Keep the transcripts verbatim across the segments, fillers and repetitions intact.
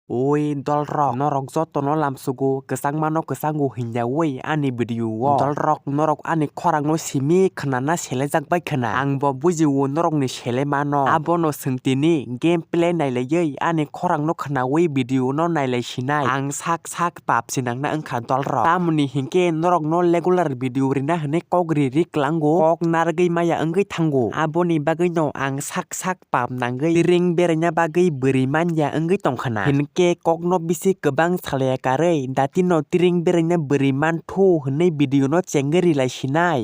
Oi dolrok, norok jotono lamsugo, kwchangmano kwchango hinyawi ani video o. Dolrok, norok ani khorangno simi khwnana selejak bai khwna. Ang bo bujio norokni selemano. Abono swng tini gameplay nailaiwi ani khorangno khwnawi video no nailai sinai. Ang sak sak pap sinangna wngkha dolrok. Tamoni hinkhe norokno regular video rina hwnwi kok ri ri klango, kok narwgwi maya wngwi thango. Aboni bagwino ang sak sak pap nangwi tiring beraina bagwi bwrwi manya wngwi tongkhana. Hinkhe kokno bisi kwbang salaya karwi datino tiring beraina bwrwi manthu hwnwi video no chengwi rilai sinai.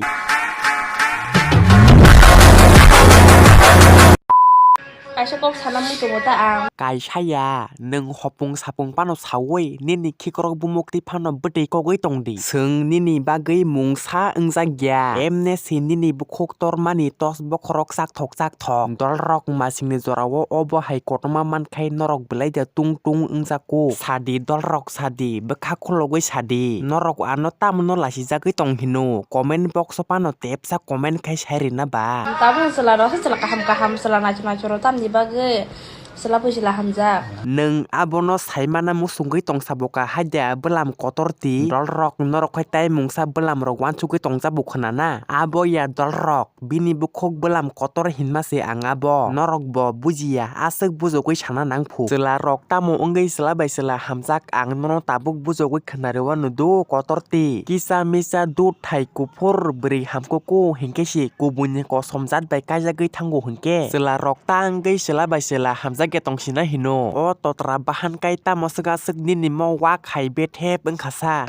Kaisa kok sana muchungo ta ang. Kaisa ya, nwng hopung sapung phano sawi, nini khikrok bumuk twi phano bwtwi kogwi tongdi. Chwng nini bagwi mungsa wngjak ya. Emne si nini bukhuk tormani tos bokhorok chakthok chakthok. Dolrok masingni jorao obo hai kotorma mankhai norok belai da tung tung wngjago. Sadi dolrok sadi, bwkha khulogwi sadi. Norok ano tamono lasijagwi tong hino? Comment box o phano tepsa comment khai sai rina ba. Tabuk chwla rok se chwla kaham kaham, chwla naithok naithok rok tamni bagwi chwla pui chwla hamjak. Nwng abono saimana muchungwi tongsa boka haida bwlam kotor ti. Dolrok norok khai tai mungsa bwlam rok wansugwi tongjabu khwna na? Abo ya dolrok, bini bukhuk bwlam kotor hinma se ang abo. Norok bo bujiya, aswk bujogwi sana nang phu. Chwla rok tamo wngwi chwla bai chwla hamjak, ang nono tabuk bujogwi khwna rw nudo kotor ti. Kisa misa dud thai kuphur bwrwi hamkuku hinkhe se kubuni kosom jat bai kaijagwi thango hinkhe chwla rok ta wngwi chwla bai chwla hamjakya tongsina hino. O totra bahan kai tamo swk aswk nini mo wak hai bethep wngkha sa.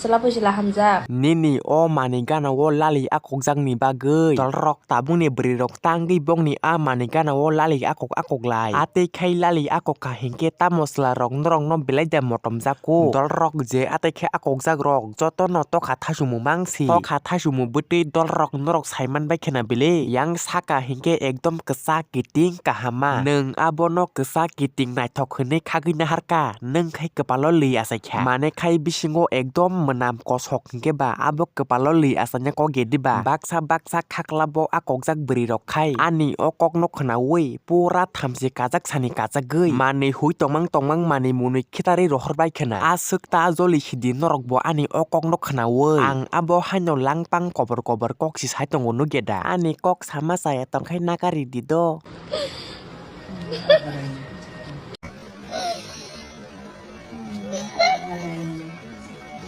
Chwla pui chwla hamjak. Nini o mani gana o lali akokjakni bagwi dolrok tabukni bwrwi rok ta wngwi bokni a mani gana o lali akok akok lai. Atwi khai lali akok kha hinkhe tamo chwla rok norok no belai da motom jako. Dolrok je atwi khe akokjak rok joto no tokha thaichung mung si. Tokha thaichung mung bwtwi dolrok norok saiman bai khena bile. Yang saka hinkhe ekdom kwchak kiting kaham ma. Nwng abono kwchak kiting naithok hwnwi khagwi naharkha. Nwng khai kwpalo lwi achaikha. Mane khai bisingo ekdom mwnam kosok hinkhe ba abo kwpalo lwi achaina kok ya diba? Baksa baksa khaklabo a kokjak bwrwi rok khai ani o kokno khwnawi pura thamchi kajak sani kajagwi manwi hui tongmang tongmang manwi mwnwi khitarwi rohor bai khwna. Aswk ta joli sidi norok bo ani o kokno khwnawi. Ang abo haino langpang kobor kobor kok si sai tongo nukya da? Ani kok sama chaya tongkhai nakari di do.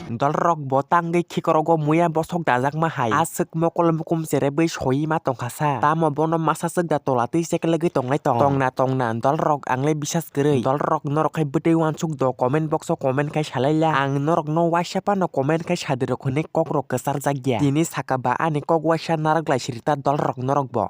Dolrok bo tangwi khikorogo muya bosok dajakma hai. Aswk mokol mukum cherebwi soyima tongkha sa. Tamo bono masa swk da tola twi chekelgwi tongnai tong. Tongna tongna dolrok ang le bisas kwrwi. Dolrok norok khai bwtwi wansuk do comment box o comment khai salai la. Ang norok no waisa phano comment khai sadi rok hwnwi kok rok kwchar jak ya. Tini saka ba ani kok waisa narwk lai siri ta dolrok norok bo.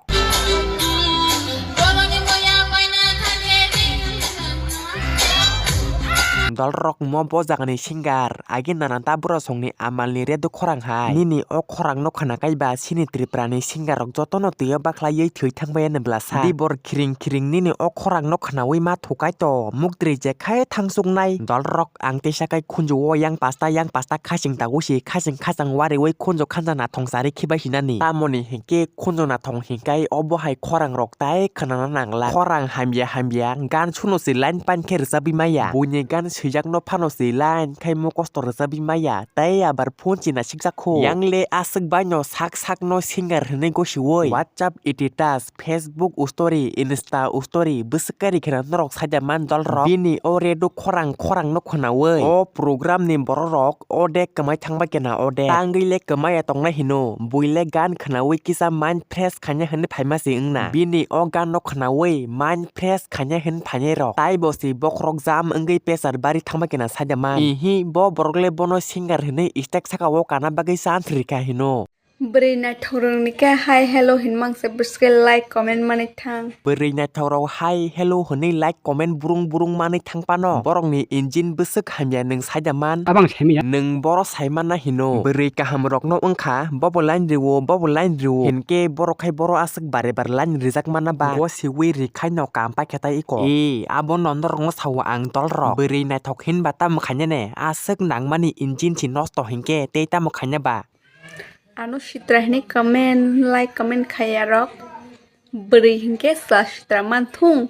Dolrok mo bo jagani singer, agi nanan ta bwrasongni amalni redo khorang hai. Nini o khorangno khwnakai ba chini Tripurani singer rok jotono twiyo bakhlaiwi thwi thangbai ani bwlasa. Dibor khiring khiring nini o khorangno khwnawi ma thukai to, mukdri je khai thangsuknai. Dolrok ang teisa kai khunju o yang pasta yang pasta khaching tagwi si khaching khachang wariwi khunju khanjana thongsari khibai hinani. Tamoni hinkhe khunju nathong hinkai obo hai khorang rok tai khwnana nangla. Khorang hamya hamya gan suno se line pan khe rwchabwi maya. Buini gan swijakno phano se line khai mukosto rwchabwi maya. Tai abar phone china sikjakho. Yang le aswk baino sak sakno singer hwnwi gosiwi WhatsApp status, Facebook story, Insta story bwswk kari kheno norok saida man dolrok. Bini o redo khorang khorangno khwnawi o program ni bororok odek kwmai thangbai kena odek. Tangwi le kwmai ya tongnai hino. Bui le gan khwnawi kisa mind fresh khaina hwnwi phaima se wngna. Bini o ganno khwnawi mind fresh khaina hwnwi phainai rok. Tai bo se bokhorok jam wngwi pesar bari thangbai kena saida man. Ihi bo borok le bono singer hwnwi stage saka o kana bagwi chance rikha hino. Bwrwi naithok rokni khe hi hello hinmang se bwswk like comment manwi thang. Bwrwi naithok rok hi hello hwnwi like comment burung burung manwi thang phano borokni engine bwswk hamya nwng saida man. Abang semi ya. Nwng boro sai manna hino. Bwrwi kaham rokno wngkha bobo line riwo bobo line riwo hinkhe borok khai boro aswk bare bare line rijak manna ba. Gosiwi rikhaino kam paikha tai iko. E abo no norokno sao ang dolrok. Bwrwi naithok hinba tamo khainane aswk nangmani engine si nosto hinkhe tei tamo khaina ba. Ano sitra hini comment, like, comment khaya rok. Bwrwi hinkhe chwla sitra manthung.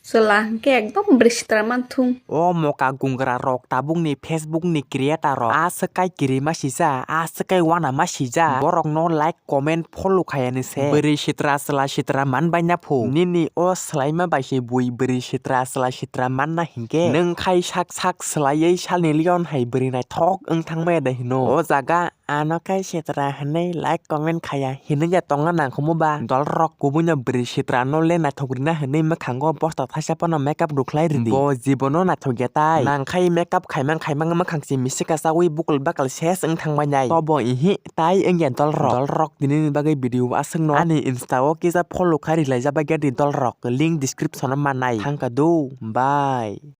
Chwla hwnkhe ekdom bwrwi sitra manthung. O moka gungra rok tabukni Facebook ni creator rok. A swkai kirima sija, a swkai wanama sija. Borok no like, comment, follow khayani se. Bwrwi sitra chwla sitra manbai na phu. Nini o swlaima bai se bui bwrwi sitra chwla sitra manna hinkhe. Nwng khai sak sak swlaiwi salni leon hai bwrwi naithok wng thangmaya da hino. O jaga ano khe sitra hwnwi like comment khaya hinwi ya tongna nangkhumu ba dol rok kubui no bwrwi sitra no le naithok rina hwnwi mwkhango bosta thaisa phano makeup rwkhlai rwdi. Bo jibono naithok ya tai. Nang khai makeup khaimang khaimang mwkhang se misika chawi bukul bakal ses wng thangbai nai. Tobo ihi tai wng ya dol rok. Dol rok tini ni bagwi video aswk no ani Insta o kisa follow khai rwlai jabak ya di dol rok. Link description o manai. Thangka do. Bye.